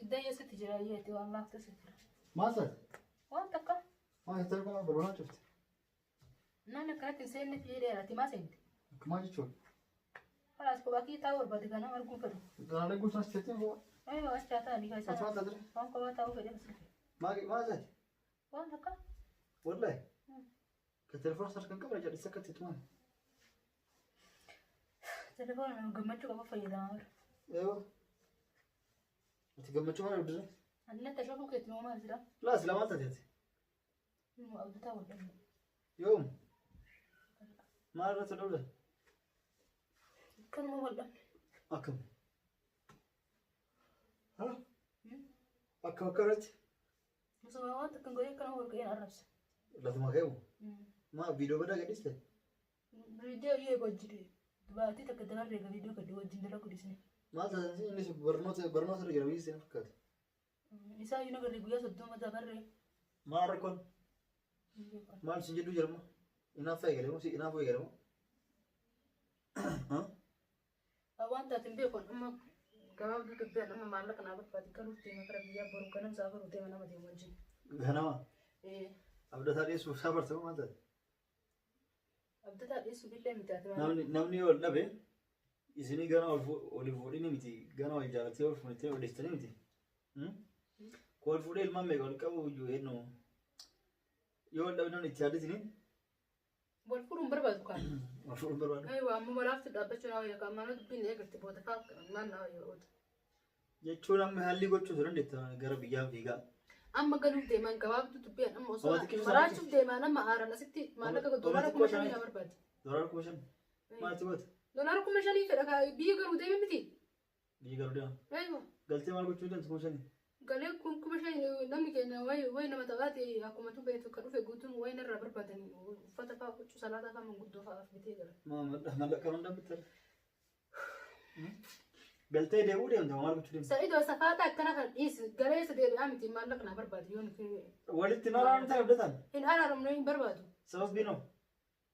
Dayya sitti jira yeeti waan laafte sitti jira. Maal taate? Waan takka. Maal telefoona balbalaa cufte? Naan akkanatti hin seenne fi jedheera ati maa seente? Akka maal jechuudha? Kalaas kophaa kee taa'uu barbaade kana arguun fedhu. Ganaalee guutuun as teettee koo Aywa achaa ta'anii ati keessaa. maal taate? Waan kophaa taa'uu fedhe asirra. Maal maal taate? Waan takka. Wallahi. Ka telefoona sarkan qabra jedhis akka itti tuman. Telefoona nama gammachuu qaba fayyadamaa jira. Eewa. Ati gammachuu maal qabdi? Ani natti ashafuu keetti moo maal jira? Laas lama taate ati. Ilmu abdataa wal dhabne. Yoom? Maal irratti dhabde? Kanuma wal dhabne. Akkam? Ha? Akkam akka irratti? Osoo waan takka hin godhin akkana wal ga'een arrabse. Lafuma ka'u. Maa viidiyoo badaa gadhiiste? Viidiyoo yoo wajjin baatii takka dabarree egaa viidiyoo gadi wajjin dalagu dhiisne. Maal taate innis barnoota barnoota irra jira biyyi seen fakkaata. Isaa iyyuu nagarree guyyaa 30 dabarree. Maal rakkoon? Maal sin jedhu jirma? Inaaffaa eegale moo si inaafuu eegale moo? Waan taate hin beeku amma gabaabduu dubbeen amma maallaqa naa barbaade galuuf deema kara biyyaa boru ganam saafaruu deema nama deemu wajjin. Ganama abdataa dhiyeessuuf saafarte moo maal taate? Abdataa dhiyeessuuf illee miti ati maal? Namni namni yoo wal dhabe isinii gana wal waliif fuudhini miti gana wal jaalattee wal fuudhitee odeessitanii miti. Wal fuudhee ilmaan meeqa wal qabu iyyuu eenyu yoo wal dhabe namni itti yaaddatini Wal fuudhuun barbaadu kaan. Wal fuudhuun barbaadu. Aywa amma malaafti dhaabbachuu naa wayya kaan mana dubbiin eegalte booda faa maal naa wayya oota. Jechuun amma haalli gochuu osoo dandeetta gara biyyaa fiigaa. Amma galuuf deeman gabaabduu dubbiin amma osoo Oma xiqqishu maraachuuf deeman amma aaran asitti maallaqa doolaara 5,000 naa barbaade. Doolaara 5,000 maaltu goota? Doolaara 5,000 fedha kaa biyya galuu deeme miti. Biyya galuu deema. Aywa. Galtee maal gochuu deemtu 5,000? Galee kun 5,000 namni keenya wayi wayi nama taphaate akkuma tu beektu ka dhufe guutuun wayi narraa barbaadanii uffata fa'aa huccuu salaataa fa'aa manguddoo fa'aaf bitee gala. Maallaqa hundaan bittara. Galtee deemuu deemta maal gochuu deemta? Sa'idoo safaata akkana kan dhiisi galee isa deebi'aa miti maallaqa naa barbaadu yoo nuti Walitti hin araaramtan abdataan. Hin araaramne hin barbaadu. Sababiin hoo?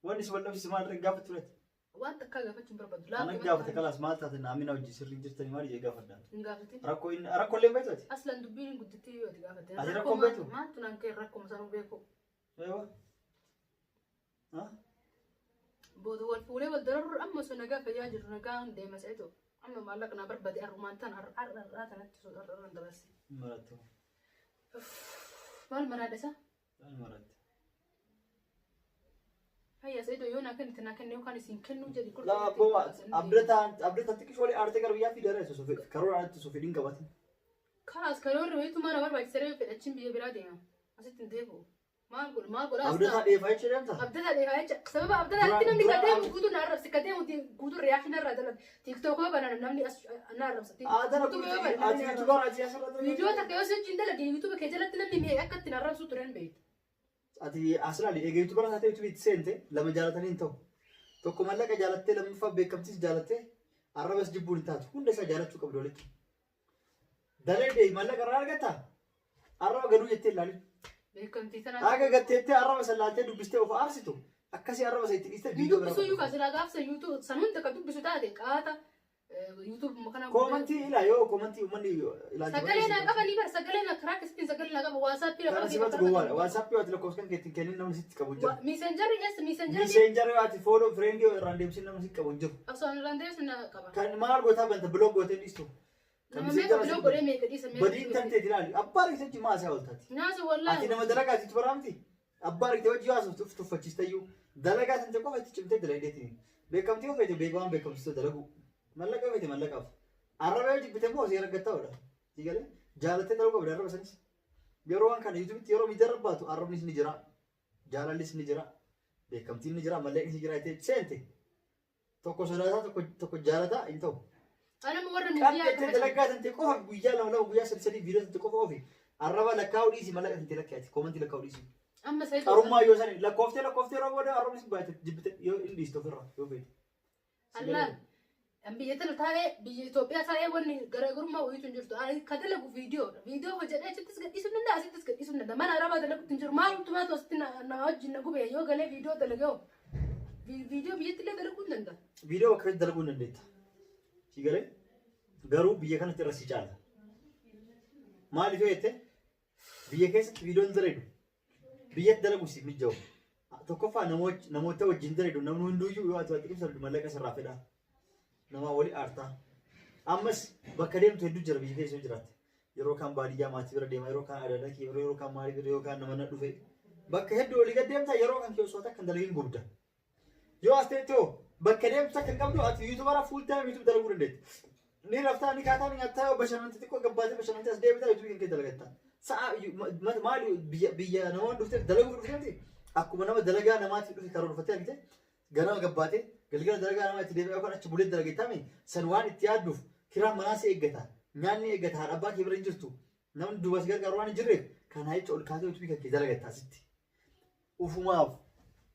Wanni si wal dhabsiise maal irra gaafatu turte? Waan takkaa gaafachuu hin barbaadu. Ana gaafate kalaas maal taate naamina hojii sirrii jirtanii maal jedhee gaafadha. Hin gaafatin. Rakkoo inni rakkoo illee hin beektu ati? Aslan dubbiin hin guddittii yoo ati gaafatte. Ati rakkoo hin beektu? Maaltu naan ka'e rakkoo sanuu beeku. Eewa. Ha? Booda wal fuunee wal dararru amma osoo nagaa fayyaa jiru nagaan deema seetu. Amma maallaqa naa barbaade arrumaan tan har'a har'aa tanatti osoo har'aan dabarse. Marattu. Maal maraadha isa? Maal maratte? Fayyaa seetu yoo naa kennite naa kenne yookaan isin kennuu jedhi. Laa abboo abdataan abdataan xiqqishoo walii aartee gara biyyaa fiidara osoo karoora aartee osoo fedhiin qabatin. Kalaas karoorri wayitu mana barbaachisa reefu fedhachiin biyya biraa deema. Asitti hin deebi'u. Maal godhu maal godhaa? Abdataa dheefaa jecha deemta? Abdataa dheefaa jecha sababa abdataatti namni ka deemu guutuu na arrabse ka deemu guutuu reaction irraa dalage. TikTok banan namni as na arrabsa. Aadana YouTube yoo banan ati namni na arrabsa. YouTuber ati asirratti Viidiyoo takka yoo sichi dalage YouTube kee jalatti namni mee akka ittiin arrabsu turen beekta. Ati asirraa eega YouTuber taatee YouTube itti seente lama jaalatanii hin ta'u. Tokko mallaqa jaalattee lammaffaa beekamtiis jaalattee arrabas jibbuun hin taatu. Hunda isaa jaalachuu qabdu walitti. Dalee mallaqa irraa argatta? Arraba gaduu jettee ilaalin. Beekamtii tanaa. Haga gatteettee arraba san laaltee dubbistee of aarsitu akkasii arraba san itti dhiistee Hin viidiyoo biraa dubbisu iyyuu barbaadda. kan silaa gaafsa YouTube san hunda kan dubbisu taate qaata YouTube kana. Koomantii ilaa yoo koomantii uummanni ilaalcha Sagalee naa qabanii bara sagalee naa karaa keessatti sagalee naa qaba WhatsApp irra Kana sifatu gowwaadha. WhatsApp yoo ati lakkoofsa kan keetiin kennin namni sitti qabu hin jiru. Messenger eessa Messenger Messenger yoo ati follow friend yoo irraan deemsin namni sitti qabu hin jiru. Osoo irraan deemsin na qaba. Kan maal gootaa banta blog gootee dhiistu. Kan Nama Messenger meeqa biloo godhee meeqa dhiisa meeqa. Badiin tan teeti ilaali. Abbaa argite wajjin maa isaa ooltaati. Naasa Ati wallaahi. nama dalagaa itti baraamti. Abbaa argite wajjin yoo haasoftu of tuffachiista iyyuu. Dalagaa tante qofa itti cimtee dalagdeetiin. Beekamtii yoo feete beeka waan beekamsiisoo dalagu. Mallaqa yoo feete mallaqaaf. Arraba yoo jibbite immoo seera gattaa oolta. Si galee jaalattee dalaguu qabda arraba sanis. Yeroo waan kana yuutuubitti yeroo miidiyaa baatu arrabnis ni jira. Jaalallis ni jira. Beekamtiin ni jira. Mallaqnis ni jira. Jettee seente. Tokko sodaataa tokko tokko jaalataa hin ta'u. Anama warra Kan miidiyaa jettee dalagaa tante qofa guyyaa lama lama guyyaa sadi sadi viidiyoo tante qofa ofi. Arraba lakkaa'uu dhiisi mallaqa tante lakkaa'ati. Koomantii lakkaa'uu dhiisi. Amma sayii. Qarummaa yoo sani lakkooftee lakkooftee yeroo booda arrabni si baay'ate jibbite yoo hin dhiistu ofirraa yoo feete. Allaan. Biyya tana taa'ee biyya Itoophiyaa taa'ee wanni garaagarummaa wayiitu hin jirtu. Ani ka dalagu viidiyoodha. Viidiyoo hojjedhee achittis gadhiisuu hin danda'a asittis gadhiisuu hin danda'a. Mana arabaa dalagutti hin jiru. Maaltu maaltu asitti na na wajjin na gube yoo galee viidiyoo dalagee hoo. Viidiyoo biyyatti illee dalaguu hin danda'a. Viidiyoo bakka feete dalaguu hin dandeetta. Si galee garuu biyya kanatti irra si caala. Maaliif yoo jette biyya keessatti viidiyoon dalagu biyyatti dalagu siif mijaa'u. Tokkoffaa namoota wajjin dalagu namni hunduyyuu yoo ati waa xiqqeessatu mallaqa sirraa fedha. Namaa walii aartaa. Ammas bakka deemtu hedduu jira biyya keessa yoo jiraatte. Yeroo kaan baadiyyaa maatii bira deema, yeroo kaan adaadaa kee bira, yeroo kaan maalii bira, yeroo kaan nama na dhufe. Bakka hedduu olii gad deemta yeroo kan kee osoo takka hin dalagin gubda. Yoo as teette hoo bakka deemtu takka hin qabdu ati YouTubera full time YouTube dalaguu dandeetta. Ni raftaa, ni kaataa, ni nyaattaa, yoo bashannante xiqqoo gabbaatee bashannante as deebitaa YouTube kan kee dalagatta. Sa'a maali biyya namoonni dhufteef dalaguuf dhufte miti. Akkuma nama dalagaa namaatiif dhufe karoorfattee argite ganama gabbaatee galgala dalagaa namaa itti deebi'ee yookaan achi bulee dalagettami san waan itti yaadduuf kiraan manaa si eeggata nyaanni eeggata haadha abbaa kee bira hin jirtu namni duuba si gargaaru waan hin jirreef kanaa jecha ol kaatee YouTube kan kee dalagatta asitti. Ufumaaf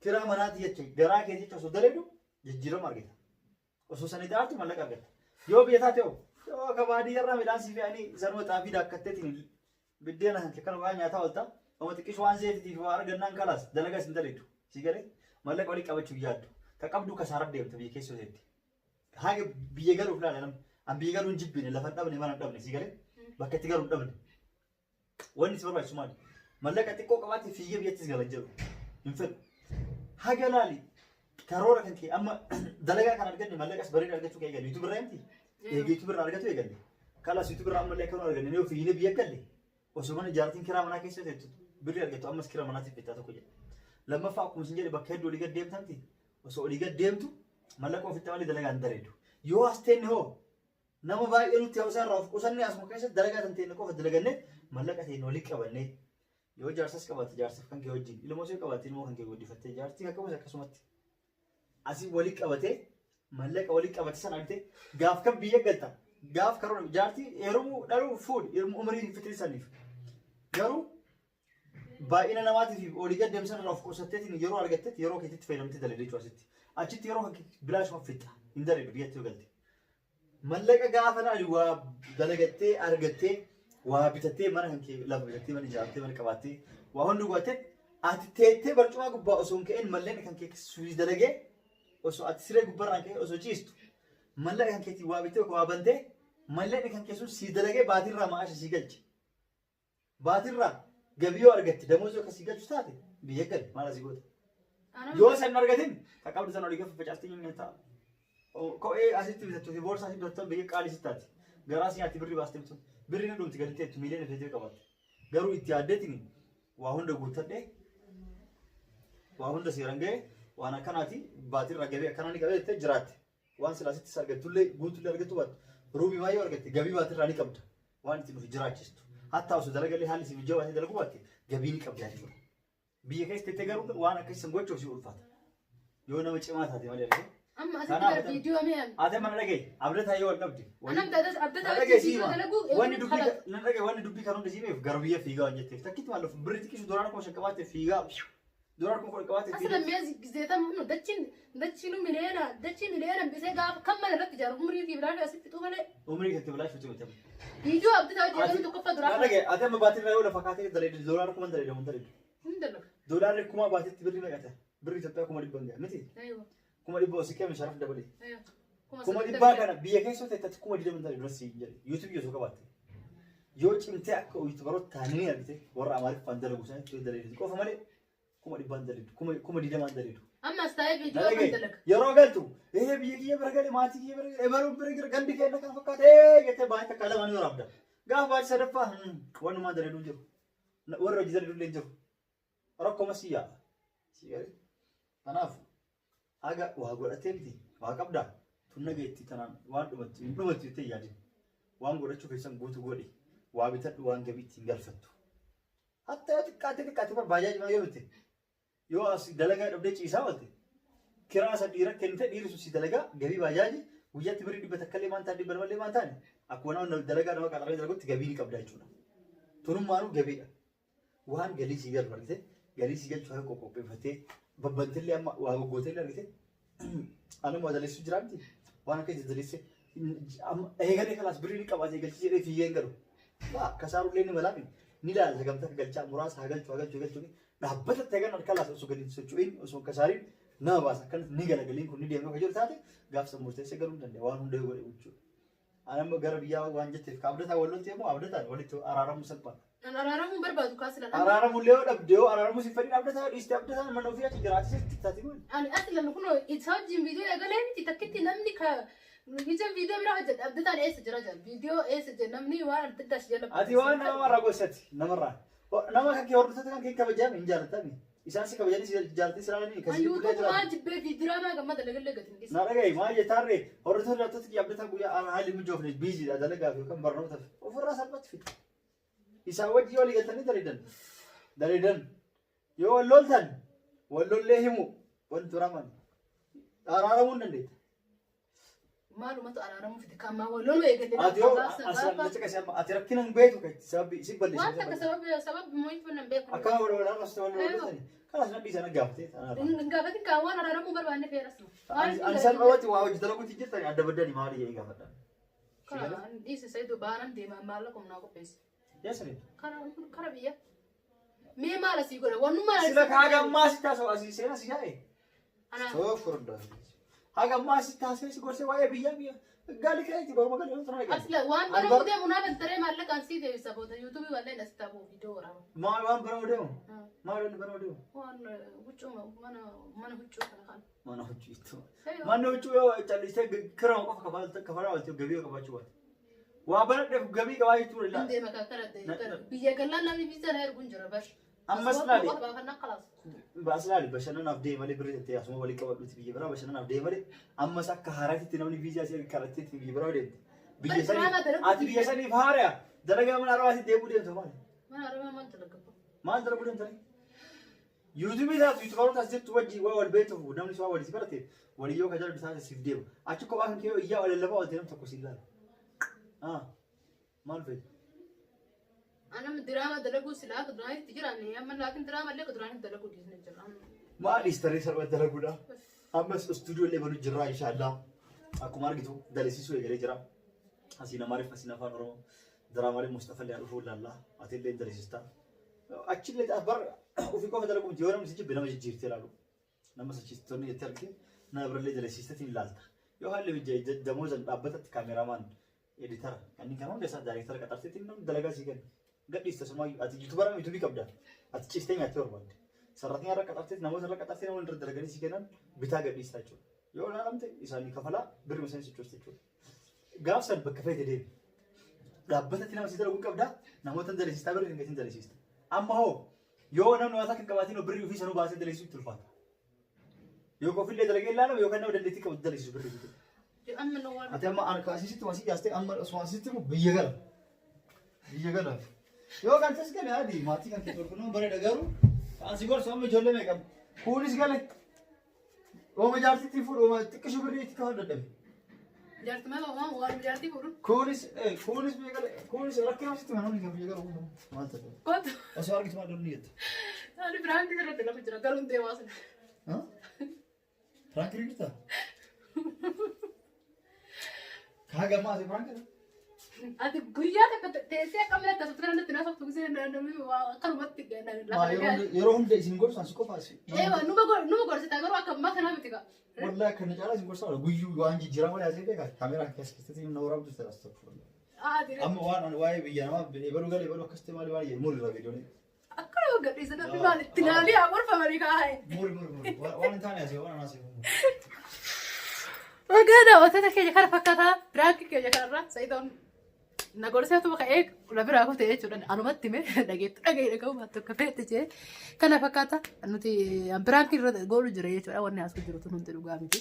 kiraa manaati jecha garaa kee jecha osoo dalagdu jijjiirama argita. Osoo sanii xaartu mallaqa argatta. Yoo biyya taate hoo yoo akka baadiyyaarraa midhaan si fe'anii sanuma xaafii daakatteetiin biddeena hanke kana waan nyaataa oolta. Oma xiqqishu waan zeetiitiif waa argannaan kalaas dalagaa isin dalagdu. Si galee mallaqa walii qabachuu yaaddu. Ka qabdu kasaara deemta biyya keessa teetti. Haga biyya galuuf laala namni. An biyya galuun jibbine lafa hin dhabne mana hin dhabne si galee bakka itti galu hin dhabne. Wanni si barbaachisu maali? Mallaqa xiqqoo qabaatte fiigee biyyattis gala jedhu. Hin fedhu. Haga laali karoora kan kee amma dalagaa kan arganne mallaqas bareeda argachuu kan eegalle YouTube irraa miti. Eegee YouTube irraa argatu eegalle. Kalas YouTube irraa ammallee akka nu arganne yoo fiignee biyya galle osoo mana ijaartiin kiraa manaa keessa teettu birrii argattu ammas kiraa manaatiif bittaa tokko jedhe. Lammaffaa akkuma isin jedhe bakka hedduu olii gad deemta miti. Osoo olii gad deemtu mallaqa ofitti malee dalagaa hin daleedu. Yoo as teenne hoo nama baay'ee nutti hawwasaa irraa of qusannee asuma keessatti dalagaa tan teenne qofa dalagannee mallaqa teenne walii qabannee yoo jaarsas qabaatte jaarsaaf kan kee wajjin ilmoo yoo qabaatte ilmoo kan kee guddifattee jaartii kan qabus akkasumatti asii walii qabatee mallaqa walii qabate sana argite gaaf kan biyya galta gaaf karoora jaartii heerumuu dhaluu fuudhi umrii fixrii saniif garuu baay'ina namaatiif olii gad deemsan irraa of qusatteetiin yeroo argattetti yeroo keetitti fayyadamtee dalagde jechuudha asitti. Achitti yeroo kan bilaashuma fixa hin dalagdu biyyatti yoo galte. Mallaqa gaafa laali waa dalagattee argattee waa bitattee mana kan kee lafa bitattee mana ijaartee mana qabaattee waa hundi godhattee ati teettee barcumaa gubbaa osoo hin ka'in mallaqni kan kee suusi dalagee osoo ati siree gubbarraan ka'ee osoo ciistu mallaqa kan keetiin waa bittee waa bantee mallaqni kan kee sun sii dalagee baatirraa maasha sii galche. Baatirraa gabii yoo argatte damoozii akka sii galchu taate biyya gali maal asii goota. Yoo san hin argatin ka qabdu san olii gaffa facaastee hin ta'a. Kophee asitti bitattuu fi boorsaa asitti bitattuu biyya qaalii sitti taati. Garaa si nyaatti birrii baastee bitu. Birrii ni dhumti gadi teettu miiliyoona feetee qabaatte. Garuu itti yaaddeetiin waa hunda guuttadhee waa hunda seeran ga'e waan akkanaati baatirraa gabii akkanaa ni qabee jettee jiraatte. Waan silaa sittis argattullee guutullee argattu baattu ruubii baay'ee argatte gabii baatirraa ni qabda. Waan ittiin of jiraachistu. Hattaa osoo dalagallee haalli si mijjaa baatee dalaguu baatte gabii ni qabda jechuudha. Biyya keessa teettee garuu waan akkasii san gochuuf si ulfaata. Yoo nama cimaa taate malee argite. Amma asitti Kanaaf gara viidiyoo mee an. Ate mana dhagaye abdataa yoo wal dhabde. Anam dadas abdataa Na wajjin dhagaye viidiyoo siima. dalaguu Wanni dubbii kalaqu. na dhagaye wanni dubbii kan hunda siimiif gara biyya fiigaa waan jetteef takkitti maal of birri xiqqishu doolaara 5,000 qabaatte fiigaa doolaara 10,000 qabaatte Asila fiigaa. mee gizeetan nu dachiin dachiinu miliyoona dachii miliyoona bisee gaafa kan mana irratti ijaaru umrii fi biraa asitti fixuu malee Umrii keetti bilaa shuutii miti. viidiyoo abdataa wajjin jedhamu tokkoffaa duraa Na dhagaye ate amma baatirraa yoo lafa kaatee daleeddu doolaara 10,000 daleeddu mun daleeddu. hin dalaga. Doolaarri 1,000 baatetti birri meeqa ta'a? Birri Itoophiyaa 100,000 hin ga'a miti? Aywa 100,000 osii kee sharaf dabalee. aywa. 100,000 kana biyya keessa teettatti 20,000 ta'e duras siin jedhe YouTube osoo qabaatte. Yoo cimtee akka YouTuberoota taanee argite warra Amaariffaan dalagu sana yoo dalagu qofa malee 100,000 dalagu 20,000 dalagu. Amma as taa'ee viidiyoo kan dalaga. Yeroo galtu ee biyya kiyya bira gale maatii kiyya bira gale ebaluun bira gale gandi keenya kan fakkaate ee jettee baay'ee takka lama ni waraabda. Gaafa baay'ee sadaffaa wanumaan dalagu jiru. Warra hojii dalagu illee jiru. Rakkoo si yaa'a. Si galee. Kanaaf haga waa godhatee miti waa qabdaa tunna geetti tanaan waan dhumattu hin dhumattu jettee yaadin. Waan godhachuu keessan guutuu godhi. Waa bitadhu waan gabii ittiin galfattu. Hatta yoo xiqqaate xiqqaate bar baajaaji yoo bitte yoo as dalagaa dhabdee ciisaa oolte kiraa isa dhiira kennite dhiirri sun si dalagaa gabii baajaaji guyyaatti birrii 100 illee maan taane 200 illee maan taane akkuma nama dalagaa nama qaxaree dalagutti gabii ni qabda jechuudha. Tunummaanuu gabiidha. Waan galii sii galu argite galii sii galchu akka qopheeffattee babbantillee amma waa goggootellee argite anuma waa daleessuu jira miti waan akka itti daleesse eegalee kalaas birrii ni qabaatee galchii jedhee fiigee hin galu. Waa kasaarullee ni malaami ni ilaala sagantaa akka galchaa muraasa haa galchu haa galchu haa galchu dhaabbata ta'e kan kalaas osoo gadi hin socho'in osoo hin kasaariin nama baasa akkanatti ni gala galiin kun ni deema akka jiru taate gaafsa murteessee galuu hin danda'a waan hunda yoo godhe jechuudha. Anamma gara biyyaa waan jetteef ka abdataa wal lolte immoo abdataan walitti araaramuu salphaadha. An araaramuu hin barbaadu kaa sila. Araaramuu illee yoo dhabde yoo araaramuu si fedhiin abdataa dhiiste abdataan mana ofii achi jiraatee sitti taati maali? Ani aslan kunoo isa wajjin viidiyoo eegalee miti takkitti namni ka ija viidiyoo biraa hojjedha abdataan eessa jira jedha viidiyoo eessa jira namni waan adda addaa si jala. Ati waan namarraa gorsati namarraa. Nama kan kee hordoftoota kan kee kabajame hin jaalatami. Isaan si kabajanii si jaalatanii si ilaalanii kan An si guddaa yuutuub jiraatu. maa jibbee fi diraamaa gammada dalagallee gadi hin dhiisne. Na dhaga'i maal jettaarree hordoftoota hordoftoota kiyya abdataa guyyaa haalli mijoofne biiziidha dalagaaf yookaan barnootaaf ofirraa salphatti fida. Isaan wajjin walii galtanii daleedan. Daleedan. Yoo wal loltan wal lollee himu wanti turaman. Araaramuu hin dandeetta. Maalumatu araaramuu fide kan maa wal loluu eegalle. Ati yoo asirra na caqasi amma ati rakkina hin beektu kan sababbi si balleessa. Waan takka sababa sababa mo'iif nan beeku. Akkana wal wal arrabsite wal wal loltani. Kanas na dhiisa na gaafatee tanarraa. Hin gaafatin kaa waan araaramuu barbaanne feeras. Ani salphumatti waa hojii dalaguutti jirtani adda baddani maali jedhee gaafadha. Dhiise sayidu baanan deema maallaqa humnaa qopheesse. Yeesani. Kara biyya. Mee maal asii godha? Wannummaa Sila ka haga ammaa si taasisa asii seena si yaa'e. Ana Soo furdaa. Haga ammaa si taasisee si gorsee waa'ee biyyaa biyya gaali ka'eeti baruma galee osoo na asla waan Ani bara bar- deemu naa bantaree maallaqaan sii deebisa booda yuutuubii walleen as taa'u viidiyoo waraaba. Maal waan bara deemu? Maal waan bara deemu? Waan huccuu mana mana huccuu kana kan. Mana huccuu itti. Manni huccuu yoo callisee kirama qofa kafalaa ooltee gabii yoo qabaachuu baate. Waa baradheef gabii qabaachuu Hin danda'a. deema kan kana biyya gallaan namni viizaa na ergu hin jira bar. Ammas laali. Baafannaa kalaas. As laali bashannanaaf deema malee birrii tettee asuma walii qabadhuuti biyya biraa bashannanaaf deema malee ammas akka haaraatti namni viizaa si karatteetti biyya biraa deemte. Biyya saniif ati biyya saniif haara dalagaa mana arabaatti deemuu deemta maali? Mana arabaa maal dalagabba? Maal dalaguu deemtanii? Yuutuubii taatu yuutuubaroota as jettu wajjin waa wal beektuuf namni waa walii si barate walii yoo ka jaladu taate siif deema. Achi kophaa kan kee iyyaa wal lallabaa oolte namni tokko si ilaala. Maal feete? Anam diraama dalaguu silaa akka duraanitti jiran amma laakiin diraama illee akka duraanitti dalaguu dhiisne jira. Maal dhiistaree salphatti dalaguudha? Ammas istuudiyoo illee banuu jirra inshaallah. Akkuma argitu dalasiisuu eegalee jira. Asiin Amaariff asiin Afaan Oromoo. Diraamaalee Mustafa illee dhufuu ilaalla. Ati illee dalasiista. Achillee bar ofii qofa dalaguu miti yoo namni si jibbe nama jijjiirtee ilaalu. Nama sochiistonni jettee argite nama birallee dalasiisteetiin ilaalta. Yoo haalli damoozan dhaabbatatti kaameraamaan editara kanneen kan hunda isaa daayirektara qaxarteetiin namni dalagaa sii kenna. Gadhiista sumaayyuu ati yuutubara yuutuubii qabda. Ati ciistee nyaattee barbaadde. Sarratni irra qaxartee namoota irra qaxartee namoonni irra dalaganii sii kennan bitaa gadhiista jechuudha. Yoo ilaalamte isaanii kafalaa birri isaanii sochoosta jechuudha. Gaaf san bakka feete deemi. Dhaabbatatti nama sii dalaguu qabda namoota dalasiistaa birri hin gatiin dalasiista. Amma hoo yoo namni waan akka hin qabaatiin birrii ofii sanuu baasee dalasiisuu itti ulfaata. Yoo kofillee dalagee ilaalame yookaan nama dandeettii qabu dalasiisu birrii ofii. Amma nu waan Ati amma kaasisitti masii jaastee amma osuma asitti immoo biyya gala. Biyya gala. Yoo kan tas gale adi maatii kan kee qulqulluun bareeda garuu kan si gorsu amma ijoollee meeqa kuunis gale. Ooma jaartitti fuudhu ooma xiqqishu birrii itti kafal dadhabe. Jaartii maal waan waan jaartii fuudhu. Kuunis kuunis biyya gale kuunis rakkina asitti manoonni kan biyya galu maal ta'e. Kootu. Osoo argitu maal lolli jetta. Ani biraan irratti lafa jira galuun deemaa sana. Piraankirii jirtaa? Kaa gammaa asii piraankii? Ati guyyaa takka teessee akka mana tasuma kanatti naaf haftu gisee namni akkanumatti lafa dhagaa. Yeroo hunda isin gorsu ansi qofa asi. Eewa numa gorsita garuu akka ammaa kanaa miti kaa. Wallahi akka na caalaa isin gorsa oola. Guyyuu waan jijjiirama malee asii beekaa kaameeraa keessa keessatti na waraabdu jira astagfirullah. Amma waan ani waa'ee biyya namaa ebaluu galee ebaluu akkas ta'e maali maali jedhe muri irra viidiyoon. Akkana gadhiisa namni maal itti ilaalee haa gorfamanii kaa'e. Muri muri muri waan hin taane asii waan asii. Ogaa daawwattoota keenya kana fakkaataa piraankii keenya kanarraa Sa'idoon na gorseetuma ka'ee na biraa kutee jechuudha. Anumatti hime dhageettu dhaga'ee dhaga'u baattu akka feete jee kana fakkaata nuti piraankii irra goolu jira jechuudha. Wanni haasuu jiru tun hundi dhugaa miti.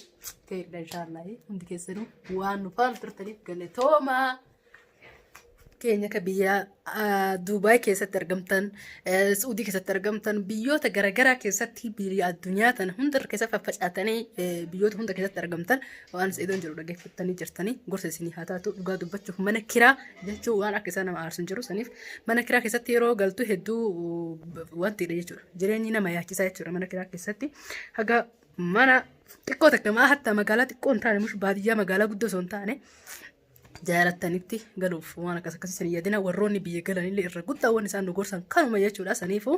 Keeridha inshaallah hundi keessanuu waan nu faana turtaniif galatoomaa. Keenya akka biyya Duubaay keessatti argamtan, Suudii keessatti argamtan, biyyoota garaagaraa keessatti biyya addunyaa tana hunda keessa faffacaatanii biyyoota hunda keessatti argamtan waan Sa'idoon jedhu dhaggeeffattanii jirtanii gorsa isinii haa taatu. Dhugaa dubbachuuf mana kiraa jechuun waan akka isaa nama aarsu hin jiru. Saniif mana kiraa keessatti yeroo galtu hedduu wantiidha jechuudha. Jireenyi nama yaachisaa jechuudha mana kiraa keessatti. Haga mana xiqqoo takka maa hatta magaalaa xiqqoo hin taane mush baadiyyaa magaalaa guddoo osoo hin taane. Jaalattanitti galuuf waan akkas akkasii san yaadina. Warroonni biyya galanillee irra guddaa waan isaan nu gorsan kanuma jechuudha. Saniifuu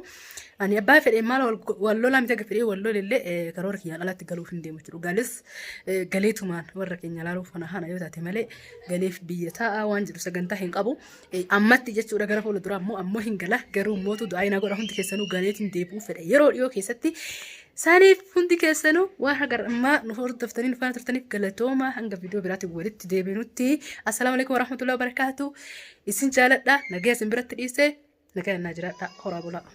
ani abbaa fedhee maal wal lolaa miti, akka fedhee wal lolillee karoora kiyyaan alatti galuuf hin deemu jechuudha. Galis galeetumaan warra keenya laaluuf kana hana yoo taate malee galeef biyya taa'aa waan jedhu sagantaa hin qabu. Ammatti jechuudha. Gara fuula duraa ammoo hin gala, garuu mootu du'aa na godha hundi keessanuu, galeetiin deebi'uu fedha yeroo dhiyoo keessatti. Saniif hundi keessanuu waan haga ammaa nu hordoftanii nu faana turtaniif galatooma. Hanga viidiyoo biraatiin walitti deebinutti, assalaamu alaikum warahmatullahi wabarakaatu. Isin jaaladha, nagaa isin biratti dhiise, nagaa naa jiraadha, horaa bulaa.